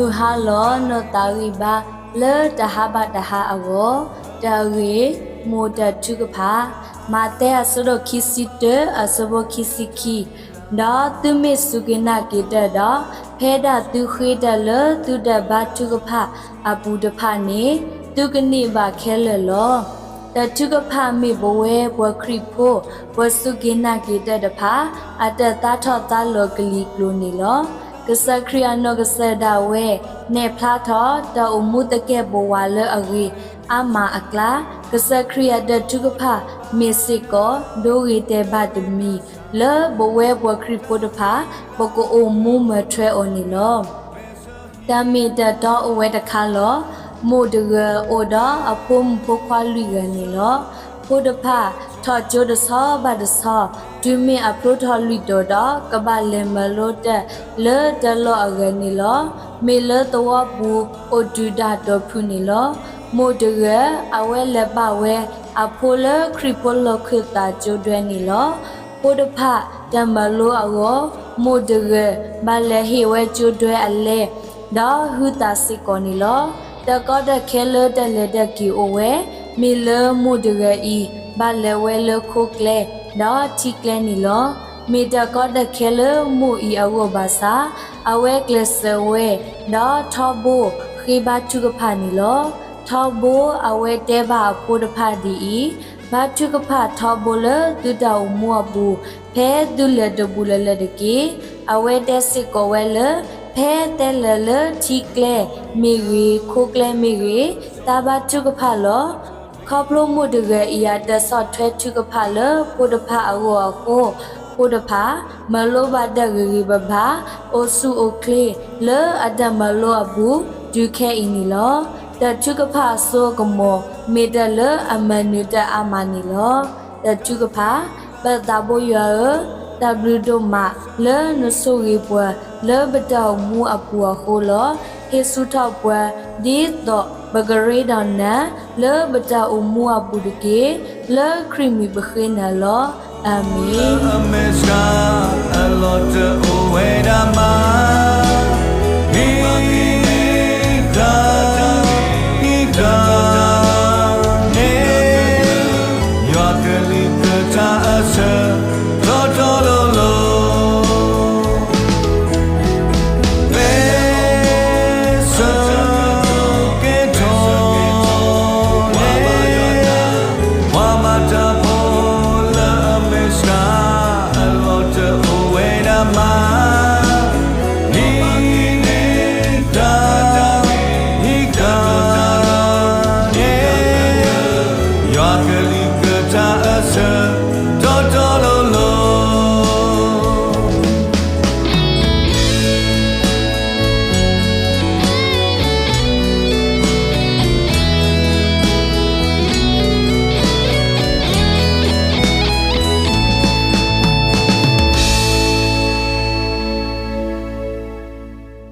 မုၢ်ဟါလီၤနသးဂံၢ်ဘါ လၢတဟါဘၣ်တဟါအဂီၢ်, တၢ်ဂ့ၢ်, မိၢ်တၢ်ထုကဖၣ်, မးသဲအဆၢဒိၣ်ခံဆံတၢ အဆၢဖိခံဆံခံ, ဒီးသုမ့ၢ်စူၢ်က့ၤနာ်က့ၤတၢ်ဒီး, ဖဲဒၣ်သုဃ့တၢ်လၢသုတၢ်ဘါထုကဖၣ်အပူၤတဖၣ်န့ၣ်, သုကန့ၢ်ဘၣ်ခဲလၢာ်လီၤ. တၢ်ထုကဖၣ်မ့ၢ်ပဝဲပှၤခရံာ်ဖိ ပှၤစူၢ်က့ၤနာ်က့ၤတၢ်တဖၣ် အတၢ်သါထီၣ်သါလီၤကလံၤကျိၤန့ၣ်လီၤ. ကစၢ်ခရံာ်အနီၢ်ကစၢ်ဒၣ်ဝဲ နဲၣ်ဖျါထီၣ် တၢ်အိၣ်မူသကဲာ်ပဝးလၢအဂ့ၤအါမးအကျါ, ကစၢ်ခရံာ်အတၢ်ထုကဖၣ်မ့ၢ်စ့ၢ်ကီး ဒိဂ့ၤတဲာ်ဘၣ်တမံၤ လၢပဝဲပှၤခရံာ်ဖိတဖၣ် ပကအိၣ်မူမၤထွဲအီၤန့ၣ်လီၤ. တၢ်မ့ၢ်တၢ်တီအိၣ်ဝဲတခါလီၤ. မိၢ်တဂၤအိၣ်ဒီးအဖိမုၣ်ဖိခွါလွံၢ်ဂၤန့ၣ်လီၤ. ဖိတဖၣ်ထီၣ်ကၠိတဆီဘၣ်တဆီ, တုၤမ့ၢ်အဖျိထီၣ်လွံၢ်တီၤဒီး ကဘၣ်လဲၤမၤလိတၢ်လၢတၢ်လီၢ်အဂၤန့ၣ်လီၤ. မ့ၢ်လၢသဝီပူၤအိၣ်တုၤဒၣ်တီၤဖုန့ၣ်လီၤ. မိၢ်တဂၤ အဝဲလဲၤပာ်ဝဲအဖိလၢခရံာ်ဖိလီၢ်ခၢၣ်သးကၠိဒွဲန့ၣ်လီၤ. ဖိတဖၣ်တၢ်မၤလိအဂီၢ်, မိၢ်တဂၤ ဘၣ်လဲၤဟ့ၣ်ဝဲကၠိဒွဲအလဲ, ဒီးဟုသးစ့ၢ်ကီးန့ၣ်လီၤ. တၢ်ကီတၢ်ခဲလၢတၢ်လဲၤတၢ်က့ၤအိၣ်ဝဲ, မ့ၢ်လၢမိၢ်တဂၤအံၤ ဘၣ်လဲၤဝဲလၢခိကျဲ ဒီးထံကျဲန့ၣ်လီၤ. မ့ၢ်တၢ်ကီတၢ်ခဲလၢမိၢ်အံၤအဂီၢ်ဘၣ်ဆၣ်, အဝဲကျဲးစၢးဝဲ, ဒီးထီဘိဃ့ဘါထုကဖၣ်န့ၣ်လီၤ. ထီဘိအဝဲတဲဘၣ်အဖိတဖၣ်ဒ်အံၤ, ဘါထုကဖၣ်ထီဘိလၢသုတၢ်အိၣ်မူအပူၤ, ဖဲသုလဲၤတဘူးလၢၤလၢၤတက့ၢ်. အဝဲတဲစ့ၢ်ကီးဝဲလၢ ဖဲတဲလဲၤလၢထံကျဲမ့ၢ်ဂ့ၤ, ခိကျဲမ့ၢ်ဂ့ၤ, တၢ်ဘါထုကဖၣ်လီၤ. ခီဖျိမိၢ်တဂၤအံၤအတၢ်ဆီၣ်ထွဲထုကဖၣ်လၢဖိတဖၣ်အဂီၢ်အဃိ, ဖိတဖၣ်မၤလိဘၣ်တၢ်ဂ့ၤဂ့ၤဘၣ်ဘၣ်, အိၣ်ဆူၣ်အိၣ်ချ့လၢအတၢ်မၤလိအပူၤ တုၤခဲအံၤန့ၣ်လီၤ. တၢ်ထုကဖၣ်အစိအကမီၤ မ့ၢ်တၢ်လၢအမၤနၢၤတၢ်အါမးန့ၣ်လီၤ. တၢ်ထုကဖၣ်, ပၢ်သးဘိယွၤဧၢ, တၢ်ဘျုးဒိၣ်မးလၢနဆိၣ်ဂ့ၤပှၤလၢပတၢ်အိၣ်မူအပူၤအဃိလီၤ. ဟ့ၣ်ဆူၣ်ထီၣ်ပှၤ ဒ်သိးပကရ့ဒီးနၤ လၢပတၢ်အိၣ်မူအပူၤတက့ၢ်. လၢခရံာ်မံၤပဃ့နၤလီၤ. အၤမ့ၣ်.